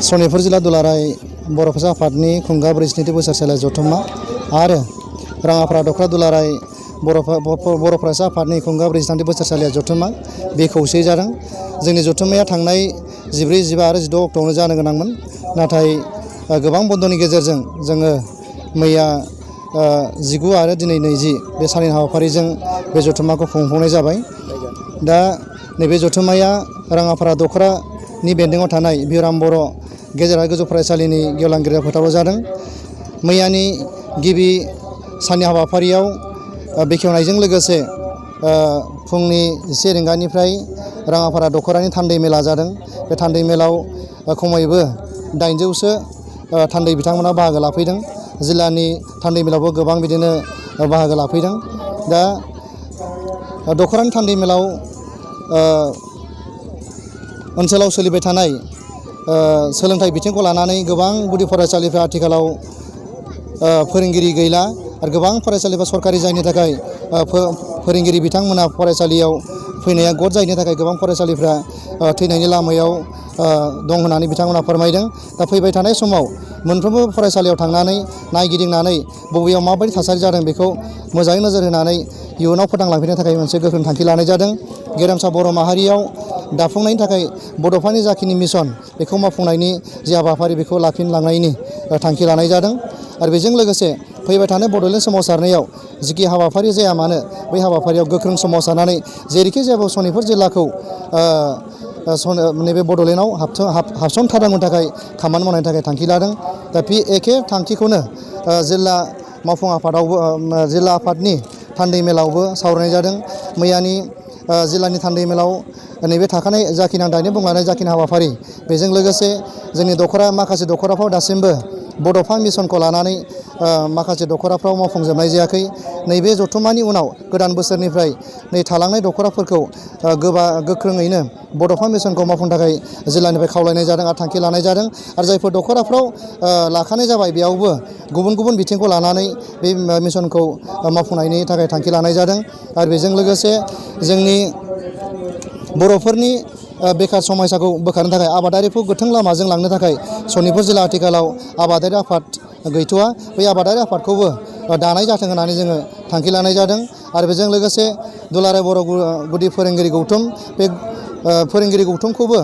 सनितपुर जिल्ला दुलाराय बर' फरायसा आफादनि खुंगा 42 बोसोरसालिया जथुम्मा आरो राङापारा दख्रा दुलाराय बर' फरायसा आफादनि खुंगा 43 बोसोरसालिया जथुम्मा बे खौसेयै जादों। जोंनि जथुम्माया थांनाय 14, 15 आरो 16 अक्ट'आवनो जानो गोनांमोन, नाथाय गोबां बन्द'नि गेजेरजों जोङो मैया 19 आरो दिनै 20 बे साननैनि हाबाफारिजों बे जथुम्माखौ खुंफुंनाय जाबाय। दा नैबे जथुम्माया राङापारा दख्रानि बेन्दोङाव थानाय बिराम बर' गेजेर आरो गोजौ फरायसालिनि गेवलां गिर्जा फोथाराव जादों। मैयानि गिबि साननि हाबाफारियाव बेखेवनायजों लोगोसे फुंनि 1 रिंगानिफ्राय राङापारा दखरानि थान्दै मेला जादों। बे थान्दै मेलाव खमैबो 800सो थान्दै बिथांमोना बाहागो लाफैदों। जिल्लानि थान्दै मेलावबो गोबां बिदिनो बाहागो लाफैदों। दा दखरानि थान्दै मेलाव ओनसोलाव सोलिबाय थानाय सोलोंथाइ बिथिंखौ लानानै गोबां गुदि फरायसालिफ्रा आथिखालाव फोरोंगिरि गैला आरो गोबां फरायसालिफ्रा सरकारि जायनि थाखाय फोरोंगिरि बिथांमोना फरायसालियाव फैनाया गद जायैनि थाखाय गोबां फरायसालिफ्रा थैनायनि लामायाव दं होननानै बिथांमोना फोरमायदों। दा फैबाय थानाय समाव मोनफ्रोमबो फरायसालियाव थांनानै नायगिदिंनानै बबेयाव माबायदि थासारि जादों बेखौ मोजाङै नोजोर होनानै इयुनाव फोथांलांफिननो थाखाय मोनसे गोख्रों थांखि लानाय जादों। गेरेमसा बर' माहारियाव दाफुंनायनि थाखाय बड'फानि जाखिनि मिशन बेखौ मावफुंनायनि जि हाबाफारि बेखौ लाफिनलांनायनि थांखि लानाय जादों। आरो बेजों लोगोसे फैबाय थानाय बड'लेण्ड सोमावसारनायाव जिखि हाबाफारि जाया मानो बै हाबाफारियाव गोख्रों सोमावसारनानै जेरैखि जाया सनितपुर जिल्लाखौ नैबे बड'लेण्डआव हाबसनथारनांगौनि थाखाय खामानि मावनायनि थाखाय थांखि लादों। दा बे एखे थांखिखौनो जिल्ला मावफुं आफादावबो जिल्ला आफादनि थान्दै मेलावबो सावरायनाय जादों। मैयानि जिल्लानि थान्दै मेलाव नैबे थाखानाय जाखिनि आं दानि बुंलांनाय जाखिनि हाबाफारि बेजों लोगोसे जोंनि माखासे दखराफ्राव दासिमबो बड'फा मिशनखौ लानानै माखासे दखराफ्राव मावफुंजोबनाय जायाखै। नैबे जथुम्मानि उनाव गोदान बोसोरनिफ्राय नै थालांनाय दखराफोरखौ गोख्रोङैनो बड'फा मिशनखौ मावफुंनो थाखाय जिल्लानिफ्राय खावलायनाय जादों आरो थांखि लानाय जादों। आरो जायफोर दखराफ्राव लाखानाय जाबाय बेयावबो गुबुन गुबुन बिथिंखौ लानानै बे मिशनखौ मावफुंनायनि थाखाय थांखि लानाय जादों। आरो बेजों लोगोसे जोंनि बर'फोरनि बेखार समस्याखौ बोखारनो थाखाय आबादारिखौ गोथों लामाजों लांनो थाखाय सनितपुर जिल्ला आथिखालाव आबादारि आफाद गैथ'वा, बै आबादारि आफादखौबो दानाय जाथों होननानै जोङो थांखि लानाय जादों। आरो बेजों लोगोसे दुलाराय बर' गुदि फोरोंगिरि गौथुम, बे फोरोंगिरि गौथुमखौबो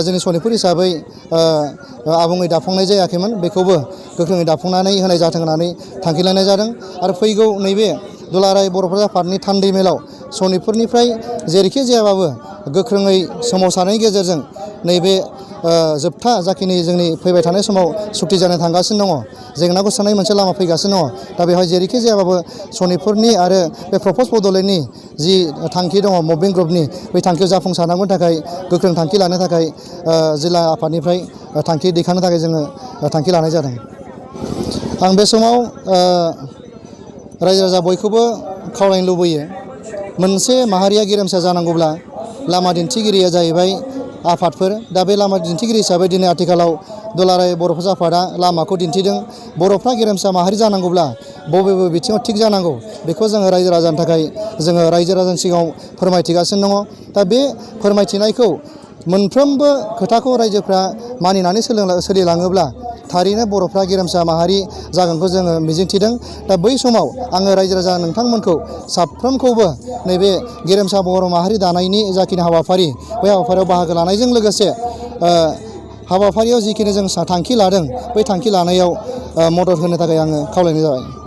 जोंनि सनितपुर हिसाबै आबुङै दाफुंनाय जायाखैमोन, बेखौबो गोख्रोङै दाफुंनानै होनाय जाथों होननानै थांखि लानाय जादों। आरो फैगौ नैबे दुलाराय बर' फरायसा आफादनि थान्दै मेलाव सनितपुरनिफ्राय जेरैखि जायाबाबो गोख्रोङै सोमावसारनायनि गेजेरजों नैबे जोबथा जाखिनि जोंनि फैबाय थानाय समाव सुक्ति जानो थांगासिनो दङ, जेंनाखौ सुस्रांनाय मोनसे लामा फैगासिनो दङ। दा बेवहाय जेरैखि जायाबाबो सनितपुरनि आरो बे प्रप'ज बड'लेण्डनि जि थांखि दङ मुभमेन्ट ग्रुपनि, बै थांखियाव जाफुंसारनांगौनि थाखाय गोख्रों थांखि लानो थाखाय जिल्ला आफादनिफ्राय थांखि दैखांनो थाखाय जोङो थांखि लानाय जादों। आं बे समाव रायजो राजा बयखौबो खावलायनो लुबैयो, मोनसे माहारिया गेरेमसा जानांगौब्ला लामा दिन्थिगिरिया जाहैबाय आफादफोर। दा बे लामा दिन्थिगिरि हिसाबै दिनै आथिखालाव दुलाराय बर' फरायसा आफादा लामाखौ दिन्थिदों। बर'फ्रा गेरेमसा माहारि जानांगौब्ला बबे बिथिङाव थिग जानांगौ बेखौ जोङो रायजो राजानि थाखाय जोङो रायजो राजानि सिगाङाव फोरमायथिगासिनो दङ। दा बे फोरमायथिनायखौ मोनफ्रोमबो खोथाखौ रायजोफ्रा मानिनानै सोलिलाङोब्ला थारैनो बर'फ्रा गेरेमसा माहारि जागोनखौ जोङो मिजिंथिदों। दा बै समाव आङो रायजो राजा नोंथांमोनखौ साफ्रोमखौबो नैबे गेरेमसा बर' माहारि दानायनि जाखिनि हाबाफारि, बै हाबाफारियाव बाहागो लानायजों लोगोसे हाबाफारियाव जिखिनि जों थांखि लादों बै थांखि लानायाव मदद होनो थाखाय आङो खावलायनाय जाबाय।